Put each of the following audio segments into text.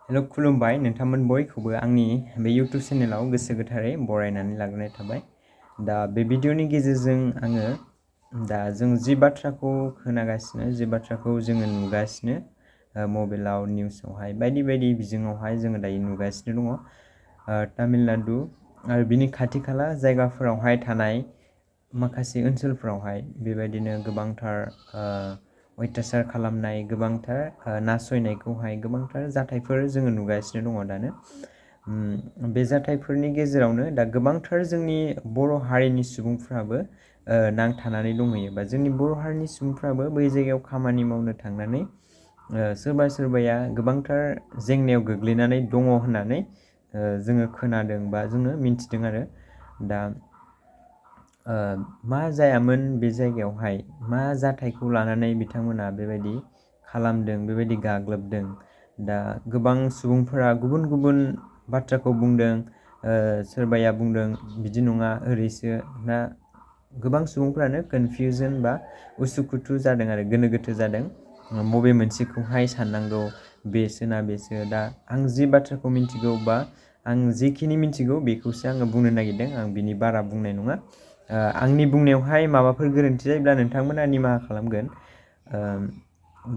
हेल' खुलुमबाय नोंथांमोन बयखौबो आंनि बे YouTube चेनेलाव गोसो गोथारै बरायनानै लाग्रोनाय थाबाय। दा बे भिडिअनि गेजेरजों आङो दा जों जि बाथ्राखौ खोनागासिनो जि बाथ्राखौ जोङो नुगासिनो मबाइलाव निउसावहाय बायदि बायदि बिजोङावहाय जोङो दायो नुगासिनो दङ। तामिलनाडु आरो बिनि खाथि खाला जायगाफोरावहाय थानाय माखासे ओनसोलफोरावहाय बेबायदिनो गोबांथार अयथासार खालामनाय गोबांथार नासयनायखौहाय गोबांथार जाथायफोर जोङो नुगासिनो दङ दानो। बे जाथायफोरनि गेजेरावनो दा गोबांथार जोंनि बर' हारिनि सुबुंफ्राबो नांथानानै दंहैयो बा जोंनि बर' हारिनि सुबुंफ्राबो बै जायगायाव खामानि मावनो थांनानै सोरबा सोरबाया गोबांथार जेंनायाव गोग्लैनानै दङ होननानै जोङो खोनादों बा जोङो मिन्थिदों आरो। दा मा जायामोन बे जायगायावहाय मा जाथायखौ लानानै बिथांमोना बेबायदि खालामदों बेबायदि गाग्लोबदों। दा गोबां सुबुंफोरा गुबुन गुबुन बाथ्राखौ बुंदों। सोरबाया बुंदों बिदि नङा ओरैसो ना गोबां सुबुंफ्रानो कनफिउजन बा उसुखुथु जादों आरो गोनो गोथो जादों। बबे मोनसेखौहाय साननांगौ बेसो ना बेसो। दा आं जि बाथ्राखौ मिन्थिगौ बा आं जिखिनि मिन्थिगौ बेखौसो आङो बुंनो नागिरदों। आं बिनि बारा बुंनाय नङा। आंनि बुंनायावहाय माबाफोर गोरोन्थि जायोब्ला नोंथांमोना निमाहा खालामगोन।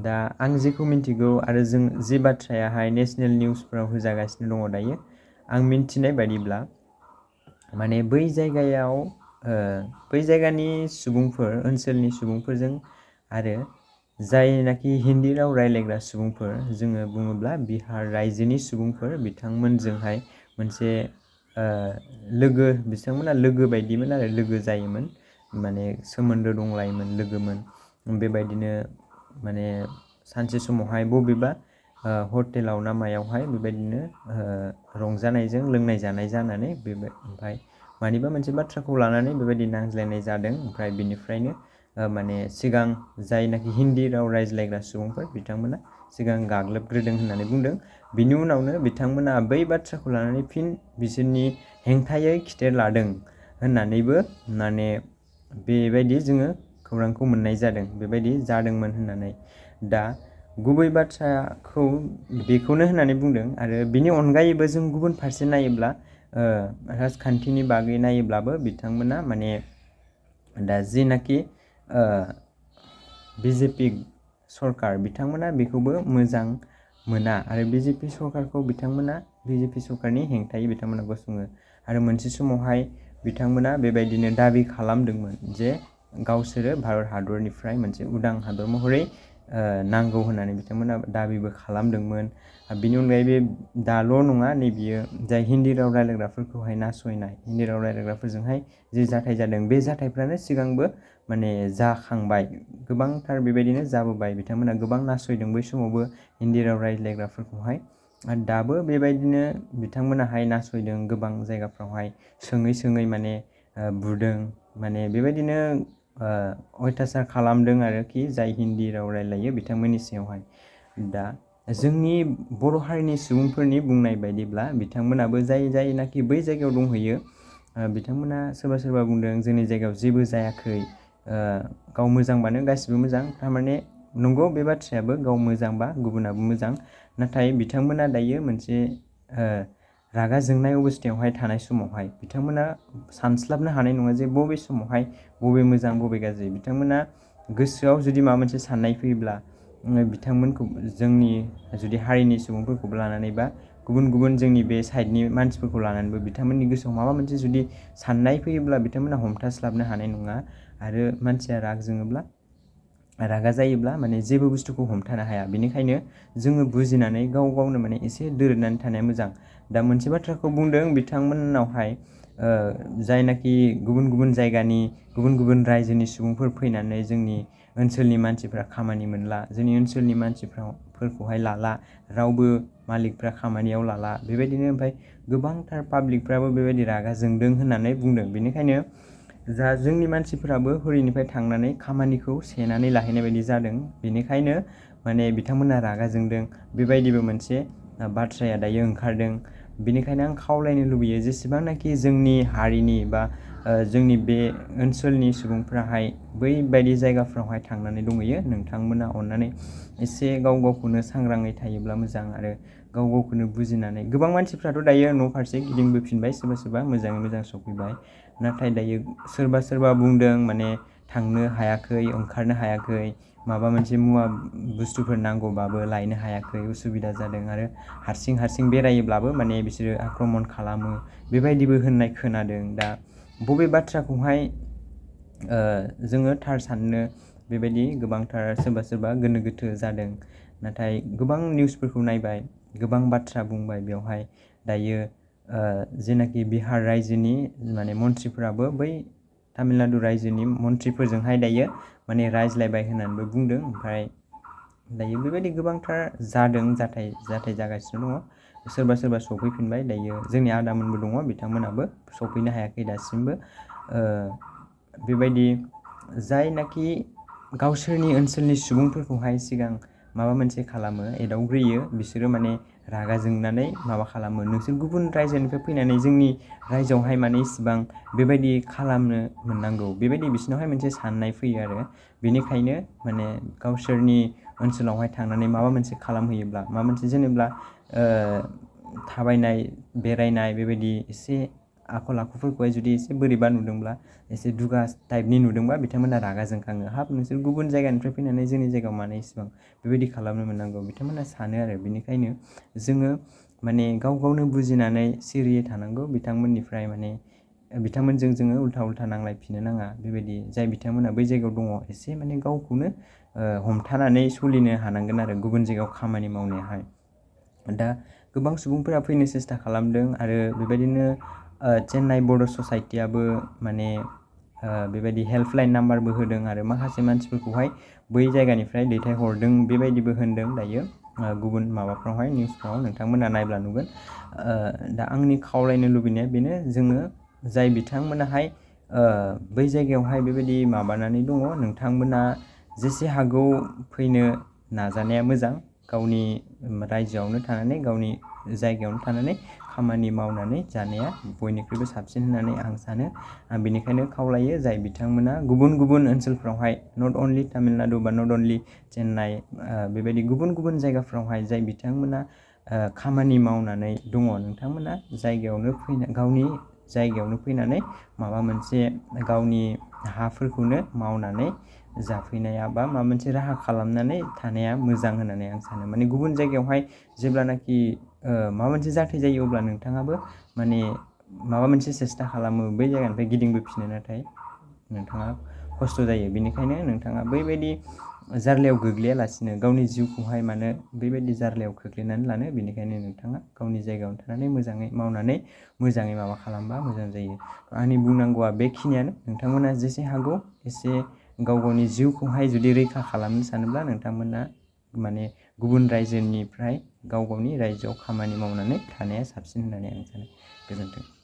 दा आं जेखौ मिन्थिगौ आरो जों जि बाथ्रायाहाय नेसनेल निउसफोराव होजागासिनो दङ दायो आं मिन्थिनाय बायदिब्ला माने बै जायगायाव बै जायगानि सुबुंफोर ओनसोलनि सुबुंफोरजों आरो जायनाखि हिन्दी राव रायलायग्रा सुबुंफोर जोङो बुङोब्ला बिहार रायजोनि सुबुंफोर बिथांमोनजोंहाय मोनसे लोगो बिथांमोना लोगो बायदिमोन आरो लोगो जायोमोन माने सोमोन्दो दंलायोमोन लोगोमोन। बेबायदिनो माने सानसे समावहाय बबेबा हटेलाव ना मायावहाय बेबायदिनो रंजानायजों लोंनाय जानाय जानानै ओमफ्राय मानिबा मोनसे बाथ्राखौ लानानै बेबायदि नांज्लायनाय जादों। ओमफ्राय बिनिफ्रायनो माने सिगां जायनाखि हिन्दी राव रायज्लायग्रा सुबुंफोर बिथांमोना सिगां गाग्लोबग्रोदों होननानै बुंदों। बिनि उनावनो बिथांमोना बै बाथ्राखौ लानानै फिन बिसोरनि हेंथायै खिथेर लादों होननानैबो माने बेबायदि जोङो खौरांखौ मोननाय जादों बेबायदि जादोंमोन होननानै। दा गुबै बाथ्राखौ बेखौनो होननानै बुंदों। आरो बिनि अनगायैबो जों गुबुन फारसे नायोब्ला राजखान्थिनि बागै नायोब्लाबो बिथांमोना माने दा जिनाखि BJP सरकार बिथांमोना बेखौबो मोजां मोना आरो BJP सरकारखौ बिथांमोना BJP सरकारनि हेंथायै बिथांमोना गसङो। आरो मोनसे समावहाय बिथांमोना बेबायदिनो दाबि खालामदोंमोन जे गावसोरो भारत हादरनिफ्राय मोनसे उदां हादर महरै नांगौ होननानै बिथांमोना दाबिबो खालामदोंमोन। बिनि अनगायैबो दाल' नङा नैबियो जाय हिन्दी राव रायलायग्राफोरखौहाय नासयनाय हिन्दी राव रायलायग्राफोरजोंहाय जि जाथाय जादों बे जाथायफ्रानो सिगांबो माने जाखांबाय गोबांथार बेबायदिनो जाबोबाय। बिथांमोना गोबां नासयदों बै समावबो हिन्दी राव रायज्लायग्राफोरखौहाय। दाबो बेबायदिनो बिथांमोनाहाय नासयदों गोबां जायगाफ्रावहाय सोङै सोङै माने बुदों माने बेबायदिनो अयथासार खालामदों आरोखि जाय हिन्दी राव रायलायो बिथांमोननि सायावहाय। दा जोंनि बर' हारिनि सुबुंफोरनि बुंनाय बायदिब्ला बिथांमोनाबो जायनाखि बै जायगायाव दंहैयो बिथांमोना सोरबा सोरबा बुंदों जोंनि जायगायाव जेबो जायाखै गाव मोजांबानो गासिबो मोजां। थारमाने नंगौ बे बाथ्रायाबो गाव मोजांबा गुबुनाबो मोजां। नाथाय बिथांमोना दायो मोनसे रागा जोंनाय अबस्थायावहाय थानाय समावहाय बिथांमोना सानस्लाबनो हानाय नङा जे बबे समावहाय बबे मोजां बबे गाज्रि। बिथांमोना गोसोआव जुदि माबा मोनसे साननाय फैयोब्ला बिथांमोनखौ जोंनि जुदि हारिनि सुबुंफोरखौबो लानानै बा गुबुन गुबुन जोंनि बे साइडनि मानसिफोरखौ लानानैबो बिथांमोननि गोसोआव माबा मोनसे जुदि साननाय फैयोब्ला बिथांमोना हमथास्लाबनो हानाय नङा। आरो मानसिया रागा जायोब्ला माने जेबो बुस्थुखौ हमथानो हाया। बेनिखायनो जोङो बुजिनानै गाव गावनो माने एसे दोरोदनानै थानाया मोजां। दा मोनसे बाथ्राखौ बुंदों बिथांमोननावहाय जायनाखि गुबुन गुबुन जायगानि गुबुन गुबुन रायजोनि सुबुंफोर फैनानै जोंनि ओनसोलनि मानसिफ्रा खामानि मोनला जोंनि ओनसोलनि मानसिफोरखौहाय लाला रावबो मालिकफ्रा खामानियाव लाला बेबायदिनो ओमफ्राय गोबांथार पाब्लिकफ्राबो बेबायदि रागा जोंदों होननानै बुंदों। बेनिखायनो जा जोंनि मानसिफोराबो हरैनिफ्राय थांनानै खामानिखौ सेनानै लाहैनाय बायदि जादों। बेनिखायनो माने बिथांमोना रागा जोंदों बेबायदिबो मोनसे बाथ्राया दायो ओंखारदों। बेनिखायनो आं खावलायनो लुबैयो जेसेबांनाखि जोंनि हारिनि बा जोंनि बे ओनसोलनि सुबुंफ्राहाय बैबायदि जायगाफ्रावहाय थांनानै दंहैयो। नोंथांमोना अननानै एसे गाव गावखौनो सांग्राङै थायोब्ला मोजां आरो गाव गावखौनो बुजिनानै गोबां मानसिफ्राथ' दायो न' फारसे गिदिंबोफिनबाय, सोरबा सोरबा मोजाङै मोजां सफैबाय। नाथाय दायो सोरबा बुंदों माने थांनो हायाखै, ओंखारनो हायाखै, माबा मोनसे मुवा बुस्थुफोर नांगौबाबो लायनो हायाखै, उसुबिदा जादों आरो हारसिं बेरायोब्लाबो माने बिसोरो आक्रमन खालामो, बेबायदिबो होननाय खोनादों। दा बबे बाथ्राखौहाय जोङो थार साननो बेबायदि गोबांथार सोरबा गोनो गोथो जादों। नाथाय गोबां निउसफोरखौ नायबाय, गोबां बाथ्रा बुंबाय बेवहाय। दायो जेनाखि बिहार रायजोनि माने मन्थ्रिफोराबो बै तामिलनाडु रायजोनि मन्थ्रिफोरजोंहाय दायो माने रायज्लायबाय होननानैबो बुंदों। ओमफ्राय दायो बेबायदि गोबांथार जादों, जाथाय जागासिनो दङ। सोरबा सफैफिनबाय। दायो जोंनि आदामोनबो दङ, बिथांमोनाबो सफैनो हायाखै दासिमबो। बेबायदि जायनाखि गावसोरनि ओनसोलनि सुबुंफोरखौहाय सिगां माबा मोनसे खालामो, एदावग्रोयो, बिसोरो माने रागा जोंनानै माबा खालामो। नोंसोर गुबुन रायजोनिफ्राय फैनानै जोंनि रायजोआवहाय माने इसिबां बेबायदि खालामनो मोननांगौ, बेबायदि बिसोरनावहाय मोनसे साननाय फैयो आरो। बेनिखायनो माने गावसोरनि ओनसोलावहाय थांनानै माबा मोनसे खालामहैयोब्ला, माबा मोनसे जेनेब्ला थाबायनाय, बेरायनाय बेबायदि एसे आखल आखुफोरखौहाय जुदि एसे बोरैबा नुदोंब्ला, एसे दुगा टाइपनि नुदोंबा बिथांमोना रागा जोंखाङो। हाब, नोंसोर गुबुन जायगानिफ्राय फैनानै जोंनि जायगायाव मानो इसिबां बेबायदि खालामनो मोननांगौ, बिथांमोना सानो आरो। बेनिखायनो जोङो माने गाव गावनो बुजिनानै सिरियै थानांगौ। बिथांमोनजों जोङो उल्था नांलायफिननो नाङा। बेबायदि जाय बिथांमोना बै जायगायाव दङ, एसे माने गावखौनो हमथानानै सोलिनो हानांगोन आरो गुबुन जायगायाव खामानि मावनायावहाय। दा गोबां सुबुंफोरा फैनो सेस्था खालामदों आरो बेबायदिनो चेन्नाइ बर्ड ससाइटियाबो माने बेबायदि हेल्पलाइन नाम्बारबो होदों आरो माखासे मानसिफोरखौहाय बै जायगानिफ्राय दैथायहरदों, बेबायदिबो होनदों। दायो गुबुन माबाफ्रावहाय निउसफ्राव नोंथांमोना नायब्ला नुगोन। दा आंनि खावलायनो लुबैनाया बेनो, जोङो जाय बिथांमोनाहाय बै जायगायावहाय बेबायदि माबानानै दङ, नोंथांमोना जेसे हागौ फैनो नाजानाया मोजां। गावनि रायजोआवनो थानानै, गावनि जायगायावनो थानानै खामानि मावनानै जानाया बयनिख्रुइबो साबसिन होननानै आं सानो। आं बेनिखायनो खावलायो, जाय बिथांमोना गुबुन ओनसोलफ्रावहाय, नट अनलि तामिलनाडु बा नट अनलि चेन्नाइ, बेबायदि गुबुन जायगाफ्रावहाय जाय बिथांमोना खामानि मावनानै दङ, नोंथांमोना गावनि जायगायावनो फैनानै माबा मोनसे गावनि हाफोरखौनो मावनानै जाफैनाया बा माबा मोनसे राहा खालामनानै थानाया मोजां होननानै आं सानो। माने गुबुन जायगायावहाय जेब्लानाखि माबा मोनसे जाथाय जायो, अब्ला नोंथाङाबो माने माबा मोनसे सेस्था खालामो बै जायगानिफ्राय गिदिंबोफिनो, नाथाय नोंथाङा खस्थ' जायो। बेनिखायनो नोंथाङा बैबायदि जार्लायाव गोग्लैयालासिनो गावनि जिउखौहाय मानो बेबायदि जार्लायाव खोख्लैनानै लानो, बेनिखायनो नोंथाङा गावनि जायगायावनो थानानै मोजाङै मावनानै मोजाङै माबा खालामबा मोजां जायो। आंनि बुंनांगौआ बेखिनियानो। नोंथांमोना जेसे हागौ एसे गावनि जिउखौहाय जुदि रैखा खालामनो सानोब्ला, नोंथांमोना माने गुबुन रायजोनिफ्राय गावनि रायजोआव खामानि मावनानै थानाया साबसिन होननानै आं सानो। गोजोन्थों।